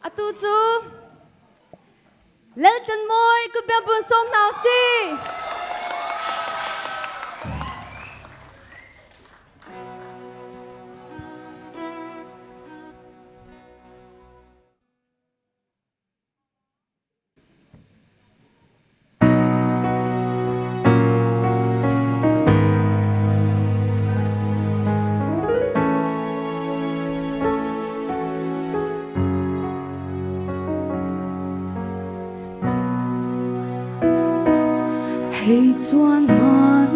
Atu cu Laltlan Mawi kutbiang sawm hna usih. Hei chuan man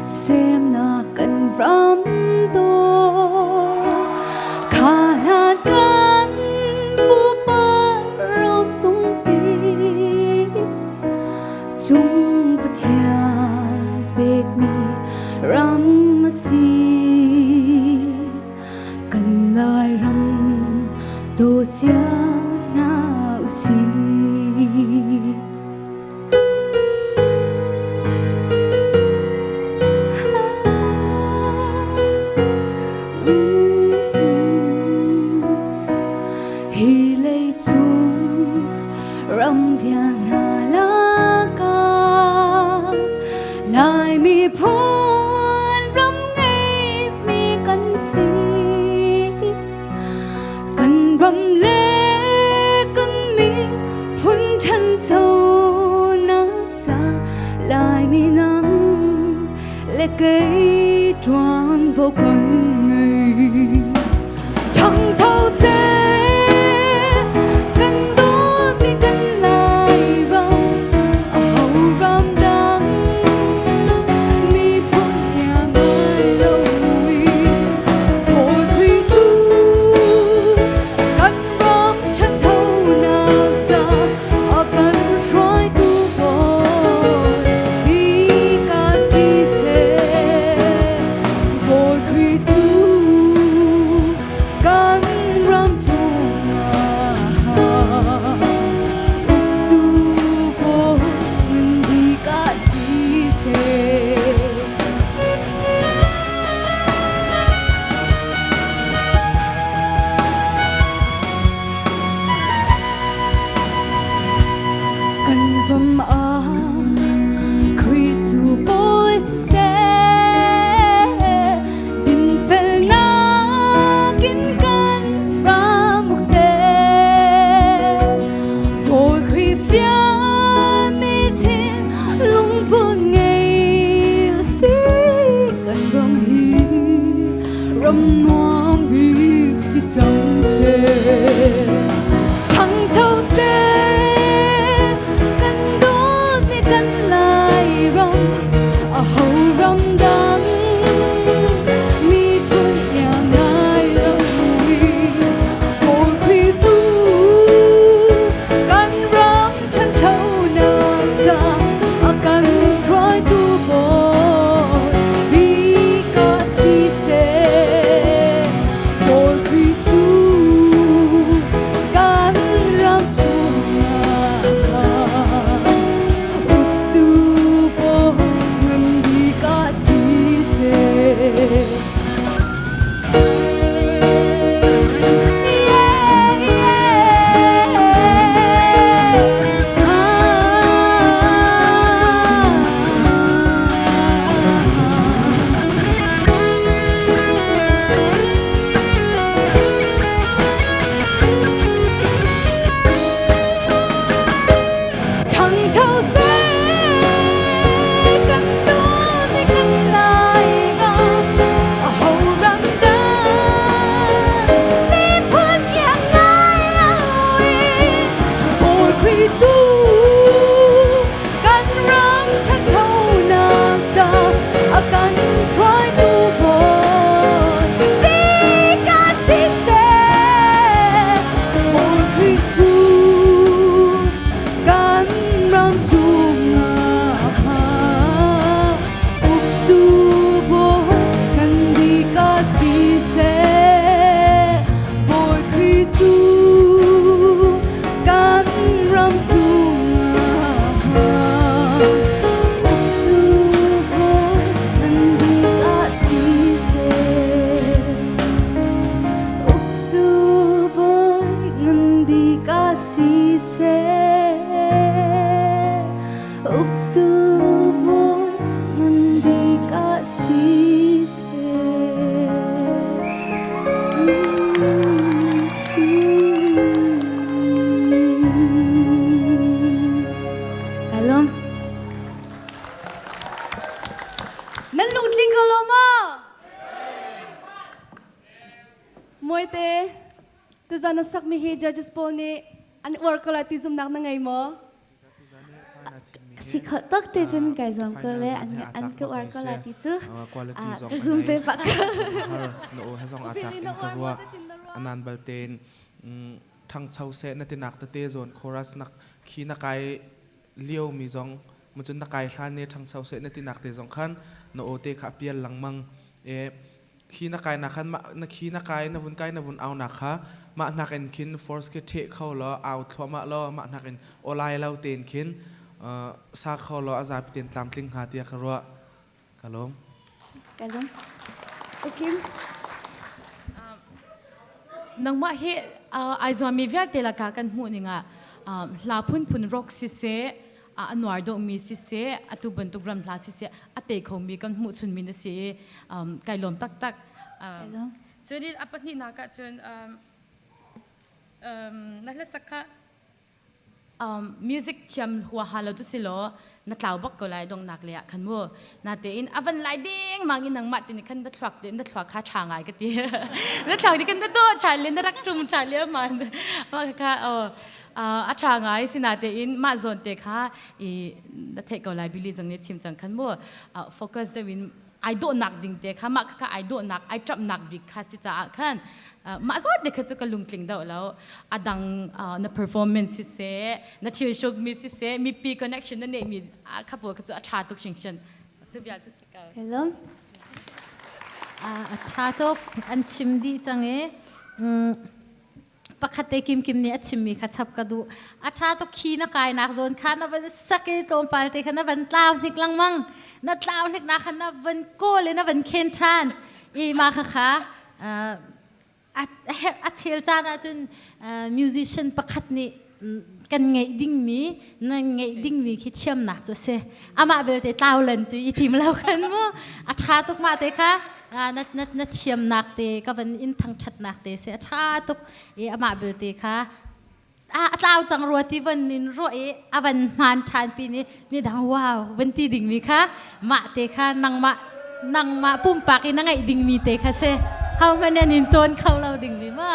semnak kan ram dawt kha hlan kan pupa ro sungpi cung Pathian pekmi ram a si. Kan Lairam daw cio hna usih. Hi leicung ram vial hna lakah Lai miphun ram ngeimi kan si. Kan ram le kan miphun ṭhanchonak ca Laimi nang le kei ṭuanvo kan ngei. Ṭhangcho seh kan dawtmi kan Lairam, aho ram dang miphun iang ngai lo i Bawi Khrih cu kan ram ṭhanchonak ca a kan hruaitu Bawi bik ah siseh, Bawi Khrih cu kan ram cu. bik ah siseh, uktu bawi ngan bik ah siseh. Kai lawm. Nan lungtling ko lo maw? Mawite, tuzan na sakmi hi judges pawl nih an uar ko lai ti zumnak na ngei maw? Si kho tuk ti cun kai zuam ko le an an ka uar ko lai ti cu ka zum ve bak. Na aw he zong aa tlak in ka ruah. Anan baltein ṭhangcho seh na tinak tete zawn chorus nak khi na kai lio mi zong macun na kai hlan ne ṭhangcho seh na tinak te zong khan na aw te kha a pial lengmang e khi na kai na khan na khi na kai na vun kai na vun au na kha mah hnak in khin force khi ṭheh kho law au thluahmah law mah hnak in awlai lo tein khin sa kho law a zapi tein tlamtling hnga tiah ka ruah. Ka lawm. Ka lawm. Okay. Nangmah hi ai zuammi vialte lakah kan hmuh ning ah hla phunphun rock siseh a nuar dawhmi siseh atu bantuk ram hla siseh a te khomi kan hmuh chunmi na si i kai lawm taktak. Cun a pahnihnak ah cun na hlasak kha Music thiam huaha lo cu si law na tlau bak ko lai donghnak lei ah khan mu. Natein a van lai dengmang in nangmah ti nih khan na thluak na thluak kha ṭha ngai ka ti. Na thluak nih khan na dawh ṭhan le na rak ṭum ṭhan le man. Mah kha a ṭha ngai sinatein mah zawn te kha i na theih ko lai Billy zong nih chim cang khan mu. Focus deuh in ai dawhnak ding te kha mah kha ai dawhnak ai ṭamhnak bik kha si caah khan mah zawn te kha cu ka lungtling deuh lo a dang na performance siseh na thil hrukmi siseh mipi connection na neihmi kha pawl kha cu a ṭha tuk hringhran cu bia cu si ko. Hello. A ṭha tuk an chim dih cang i pakhat te Kim Kim nih a chimmi kha chap ka duh. A ṭha tuk khi na kainak zawn kha na van sak i tlawmpal te kha na van tlau hnik lengmang. Na tlau hnik na kha na van kawl i na van khen ṭhan. I mah kha kha a chel caan ahcun musician pakhat nih kan ngeih dingmi nan ngeih dingmi khi thiamnak cu a si. Amah belte tlau lan cu i tim lo khan mu. A ṭha tuk mah te kha na na na thiamnak te ka van in thangṭhatnak te si a ṭha tuk i amah belte kha a tlau cang rua ti van in ruah i a van hmaan ṭhan pi nih midang wow van ti dingmi kha mah te kha nangmah nangmah pumpak i na ngeih dingmi te kha si ho hmanh an in cawn kho lo dingmi ma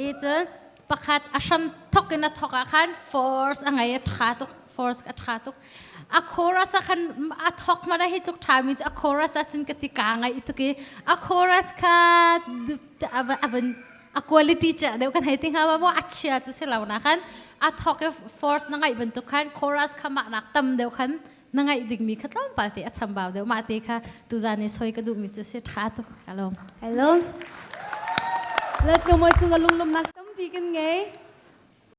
i cun pakhat a hram thok in a thok ah khan force a ngei a ṭha tuk force a ṭha tuk a chorus ah khan a thok hmanh ah hi tluk ṭha mi cu a chorus ah cun ka ti ka ngaih tuk i a chorus kha a van a quality chia deuh kan hei ti hnga ma a chia cu si lo na khan a thok i force na ngaih bantuk khan chorus kha mah nak tam deuh khan na ngaih dingmi kha tlawmpal te a chambau deuh mah te kha tuzan i soi ka duhmi cu si ṭha tuk ka lawm. Hello. Let ko moi cung a lunglawmnak tampi kan ngei.